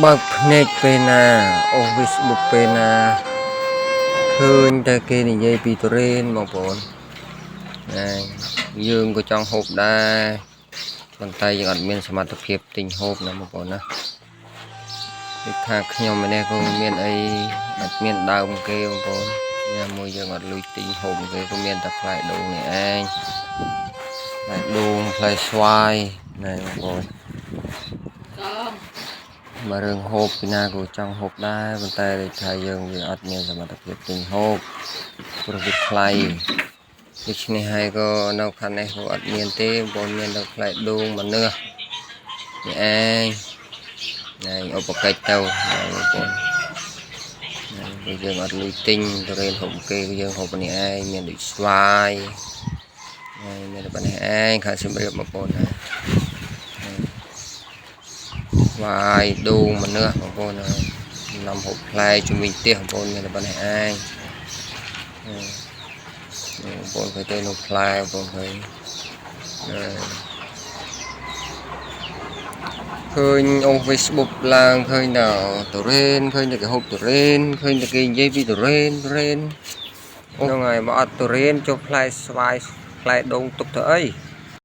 បើកភ្នែកពេលណាអូស Facebook ពេលណាឃើញតែគេនិយាយពីទុរេនបងប្អូនណាយើងក៏ចង់ហូបដែរប៉ុន្តែយើងអត់មានសមត្ថភាពទិញហូបណាបងប្អូនណាដូចថាខ្ញុំម្នាក់ក៏មានអីអត់មានដើមគេបងប្អូនញ៉ាំមួយយើងអត់លុយទិញហូបគេក៏មានតែផ្លែដូងនេះឯងផ្លែដូងផ្លែស្វាយណែបងប្អូន កង មករឿងហូបពីណាក៏ចង់ហូបដែរប៉ុន្តែដូចថាយើងវាអត់មានសមត្ថភាពទិញហូបព្រោះវាថ្លៃដូច្នេះហើយក៏នៅខាងនេះក៏អត់មានទេបងប្អូនមានតែផ្លែដូងម្នាស់នេះឯងណែឧបកិច្ចទៅណែបងប្អូនណែព្រោះយើងអត់លុយទិញទុរេនហូបគេយើងហូបនេះឯងមានដូចស្វាយណែមានតែប៉ុណ្ណេះឯងខាងសៀមរាបបងប្អូនណា ស្វាយដូងម្នាស់បងប្អូនណាំហូបផ្លែជំវិញផ្ទះបងប្អូនមានតែប៉ុណ្ណេះឯងបងប្អូនឃើញទៅនៅផ្លែបងប្អូនឃើញណាឃើញអូ Facebook ឡើងឃើញដល់ទុរេនឃើញតែគេហូបទុរេនឃើញតែគេនិយាយពីទុរេនទុរេនហ្នឹងហើយបើអត់ទុរេនចុះផ្លែស្វាយផ្លែដូងទុកទៅអី